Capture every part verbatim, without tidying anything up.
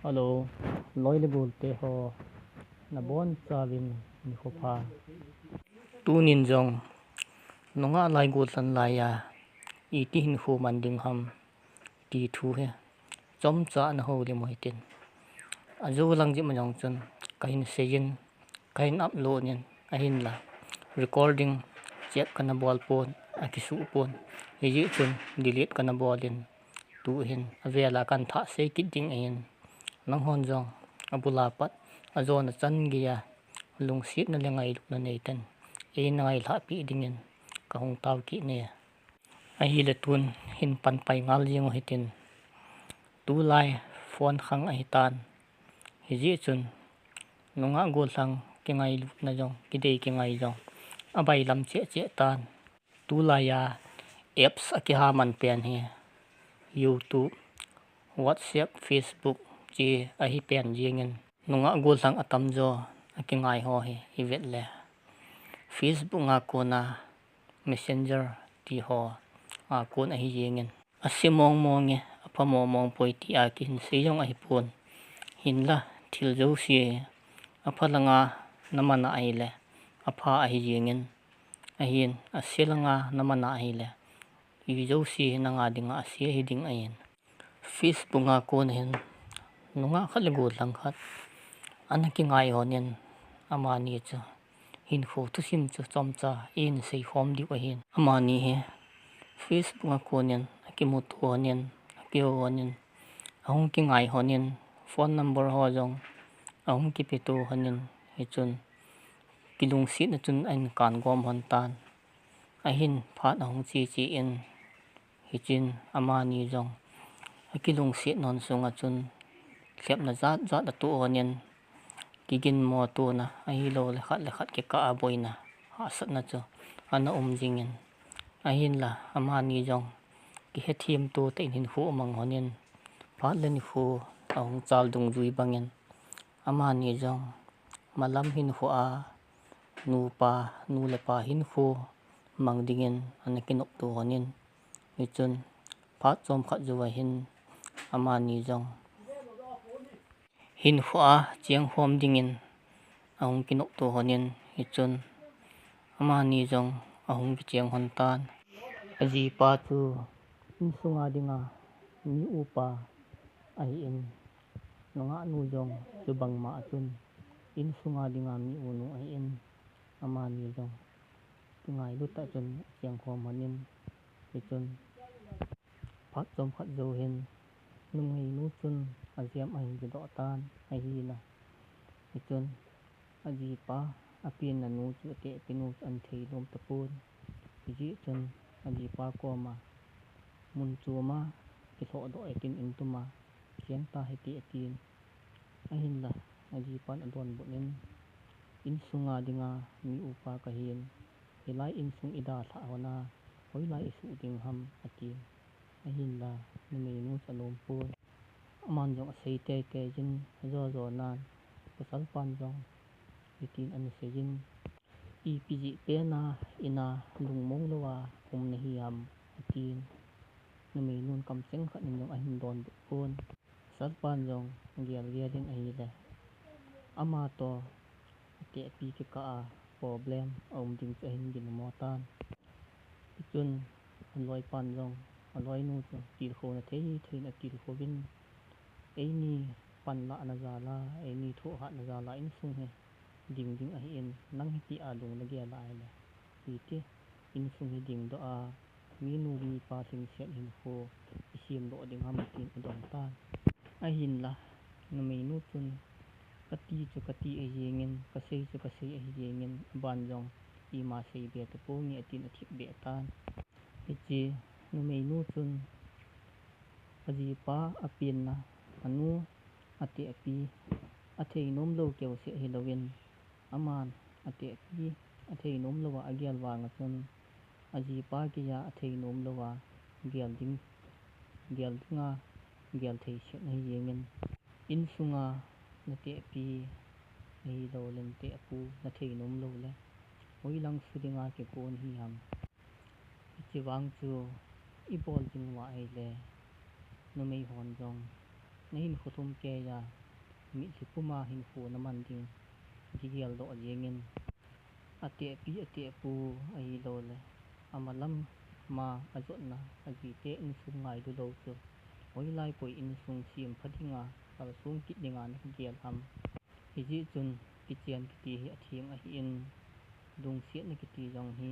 Hello, loi le gol te ho, nabon chauvin nikho pha. Tunin jong nungah lai golhang lai a iti hinkho man ding ham ti thu hi chomcha ana houlim u hitin. Ajo lang jep ma jong chun kahin seiyin, kahin upload in ahinla, recording check kana bol pon, akisuh pon. Hijeh chun delete kana bol in, tuhin avel a kahin thah sei kit ding ahin. Nanghon jong abul a pat ajona chan geiya lungsetna le ngailutna neitah in eina ngailhah peh dingin kahung tao kit e. Ahile tun hin pan pai ngal jeng u hitin. Tulai phone khang ahitan. Hijeh chun nungah golhang kingailutna jong, kidei kingai jong abailam cheh cheh tan. Tulai a apps akiha man pen hi YouTube, WhatsApp, Facebook che ahi pen jengin, nungah golhang atamjo akingai ho hi ivet le Facebook a kona Messenger ti ho a kon ahi jengin, ase mong mong e, apha mong mong poi tia kihin sei jong ahipon. Hinla thil jouse apha langa naman a ahile apha ahi jengin, ahin ase langa naman a ahile ijouse nanga dinga ase ahi ding ahin. Facebook a kon hin nungah khat le golhang khat ana kingai honin, amani chu hinkho thusim chu chomcha in seikhom diu ahin. Amani hi Facebook a konin akimuto honin, akihou honin, ahung kingai honin, phone number ho jong ahung kipeto honin, hichun kilungsetna chun ahin kan gom hon tan. Ahin phat ahung che che in, hichun amani jong akilungset non sunga chun lhepna jat jat atoh honin, kiginmo tona ahiloule khat le khat kikah a boina, hahsatna chu ana um jingin, ahinla amani jong kihethem to tah in hinkho amang honin, phat le nikho ahung chal dungjui bangin, amani jong malam hinkho a, nupa, nu le pa hinkho mang dingin ana kinopto honin, hichun phat chomkhat jou ahin amani jong hinkho a chengkhom dingin ahung kinopto honin, hichun amani jong ahung kicheng hon tan. Ajipa chu insunga dinga mi upa ahin, nungah nu jong chubangma a chun insunga dinga mi unu ahin, amani jong kingailu tah chun achengkhom honin, hichun phat chomkhat jou hin numeinu chun ajam ahin kidoh tan ahile, hichun ajipa apenna nu chu, atehpi nu chu ahin theinom tapon. Hijeh chun ajipa koma, mun choma kilhohdoh e tin, in tuma cheng ta hite atin. Ahinla ajipan adonbut in, insunga dinga mi upa kahin, hilai insung idalhah hon a hoilai isuh ding ham atin. Ahinla numeinu chu anom pon. Aman jong asei teitei jin, ajo jonan pasalpan jong hitin ana seijin, ipi jeh pena ina lungmong louva um nahi ham atin. Numeinun kamcheng khat in jong ahin donbut pon. Pasalpan jong gelgel in ahile, amatoh atehpi kikah a problem aum ding chu ahin ginmo tan. Hichun aloipan jong, aloinu chu tilkhouna thei thei in atilkhouvin, eini panlahna jal a, eini thohhatna jal a insung hi ding ding ahin, nang hitia lung nagel a ahile, hiti insung hi dingdoh a, minu mipa lhingset hinkho isemdoh ding ham tin adong tan. Ahinla numeinu chun, kati chu kati ahi jengin, kasei chu kasei ahi jengin, aban jong ima seibe taponge atin athipbeh tan. Hiche numeinu chun ajipa apenna, anu, atehpi atheinom lou keuseh hilouvin, aman atehpi atheinom louva agel vanga chun, ajipa geiya atheinom louva gel ding, gel dinga gel theiset ahi jengin, insunga natehpi ahiloule natehpu natheinom loule hoilang su dinga kikon hi ham? Hiche vang chu ibol jing uva ahile, numeihon jong nahinkho thum keiya mitlhi puma hinkho naman ding kigeldoh jengin, atehpi atehpu ahilouleh amalam ma ajotna ajite insung ngailu lou chu hoilai koi insung sempha dinga, kalsong kit dinga nakigel ham? Hijeh chun kichen kiti hi atheng ahin, lungsetna kiti jong hi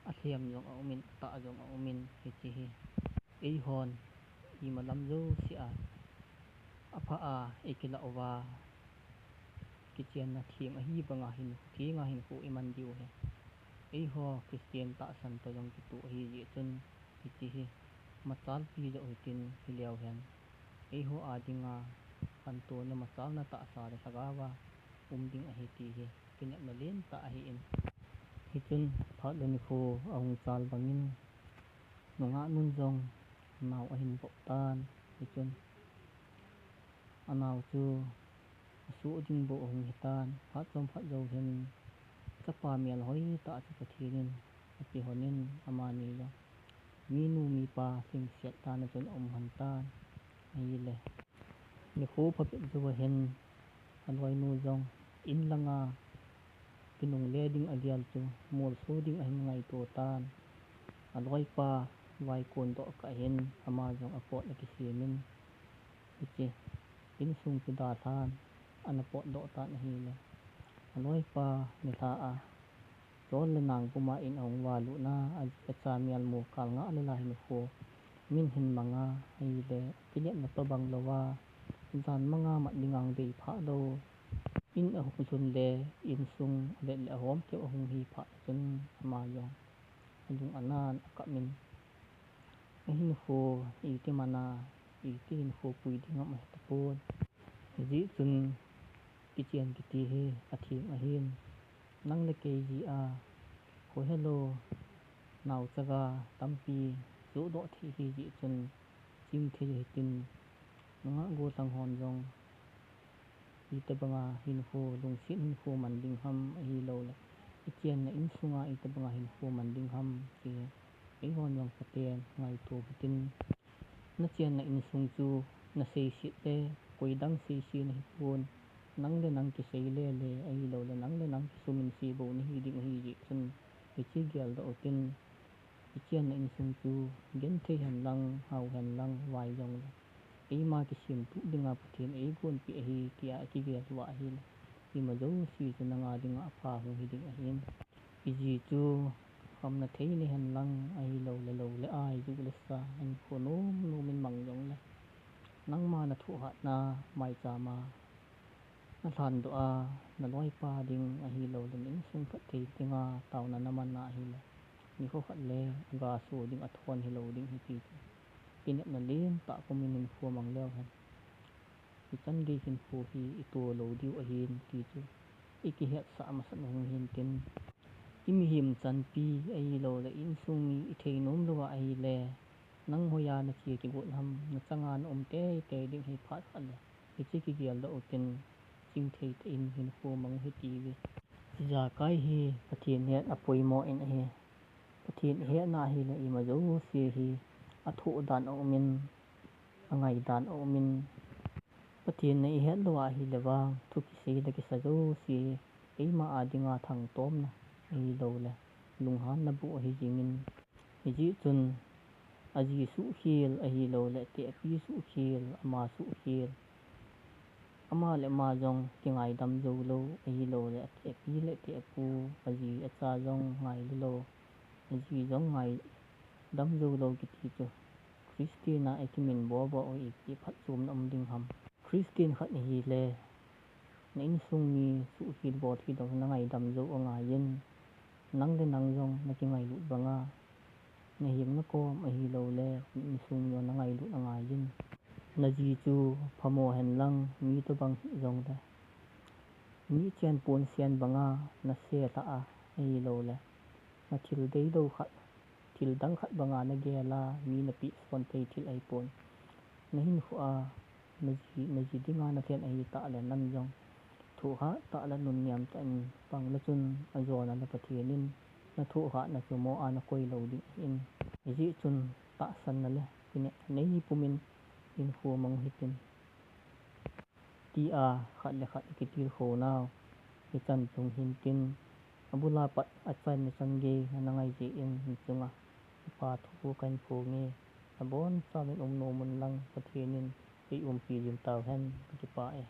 alhem jong aumin, atah jong aumin, hiche hi eihon imalam jouse a apha a ikilah uva kichenna theng ahi banga hin, thenga hinkho iman diu hi eiho Christian tahsan toh jong kitoh ahijeh chun, hiche hi machalpi joh hitin hileu hen, eiho a dinga khantouna machalna tahsa le lhagaova um ding ahi ti hi kinepna lentah ahin. Hichun phat le nikho ahung chal bangin nungah nun jong nao ahin vop tan, hichun anao chu asoh ding bou ahung hitan, phat chomkhat jou hin chapa melhoitah chu Pathen in apehonin amani jong minu mipa lhingset tana chun aum lhon tan ahile, nikho phabep jouva hin aloinu jong in langa kinungle ding agel chu molso ding ahin ngaito tan. Aloipa vaikon doh kah hin ama jong apot akisemin, hiche insung chu dalhan ana potdoh tan ahile, aloipa nilhah a chol le nang puma in ahung valut na, aji acha melmu kal ngah le la hinkho min hin manga ahile, kinepna tobang louva jan manga mat dinga deiphah lou in ahung lhun le, insung alet le ahomkeu ahung hi phat chun ama jong alung anan akap in, ahinkho iti mana, iti hinkho pui ding ham ahetapon. Hijeh chun kichen kiti hi atheng ahin, nang le kei jeh a khohelou naochaga tampi johdoh thei hijeh chun chingthei u hitin, nungah gollhang hon jong hitobanga hinkho, lungset hinkho man ding ham ahiloule ichenna insunga itobanga hinkho man ding ham ti eihon jong phaten ngaito hitin. Nachenna insung chu naseiset le koidang seise nahipon, nang le nang kisei lele ahiloule nang le nang kisuminse bou nahi ding ahijeh chun, hiche geldoh utin, ichenna insung chu genthei henlang, hao henlang, vai jongle eima kisemtup dinga Pathen eigonpeh ahi tia ikigel uva ahile, ima jouse chu nanga dinga apha hung hiding ahin. Iji chu khamna theina henlang ahiloule lou le ai, ju le sa, hinkho nom nomin mang jongle, nangma nathohhatna maichama nalhandoh a, naloipa ding ahiloule na insung phatthei dinga taona namanna ahile, nikho khat le agaso ding athon hilou ding ahi ti chu kinepna lentah pumin hinkho mang leu hen, ichan gei hinkho hi ito lou diu ahin ti chu ikihetsah masat u hung hintin. Imihem chanpi ahiloule insung mi ithei nom louva ahile, nang hoiya nache kigot ham, nachanga naum teitei ding ahi phat khat le, hiche kigeldoh utin, chingthei tah in hinkho mang u hitiuve. Ijakai hi Pathen het apoimo in ahi. Pathen ihetna ahile ima jouse hi athoh dan aumin, angai dan aumin, Pathen na ihet lou ahile vang thu kisei le kisa jouse eima a dinga thangtomna ahiloule lunghanna boh ahi jengin, hijeh chun aji suhkhel ahiloule atehpi suhkhel, ama suhkhel, ama le ama jong kingaidam joulou ahiloule atehpi le atehpu, aji acha jong ngailu lou, aji jong ngaidam joulou kiti chu Christian a ikimin bobo u ipi phatchomna um ding ham? Christian khat nahile, na insung mi suhkhel bolthei dong nangaidam jou angaiyin, nang le nang jong nakingailut banga, nahem nakom ahiloule na insung mi jong nangailut angaiyin, naji chu phamo henlang mi tobang hih jongle, mi chen ponsen banga nase lhah a ahiloule, nathil deilou khat, thil dang khat banga nagel a, mi napehson thei thil ahipon, nahinkho a naji, naji dinga nalhen ahitah le nang jong thohhat tah le nunnem tah in pang le chun ajona le Pathen in nathohhatna chu mo a nakoi lou ding ahin. Hijeh chun tahsanna le kinepna nei pumin hinkho mang u hitin. tia khat le khat ikitilkhounau ichan chung hintin, abula pat achan nichan gei ana ngai jeh in, hichunga kipa thu kahin phonge. Abonchauvin um nom un lang Pathen in eiumpi jing tauhen, kakipah e.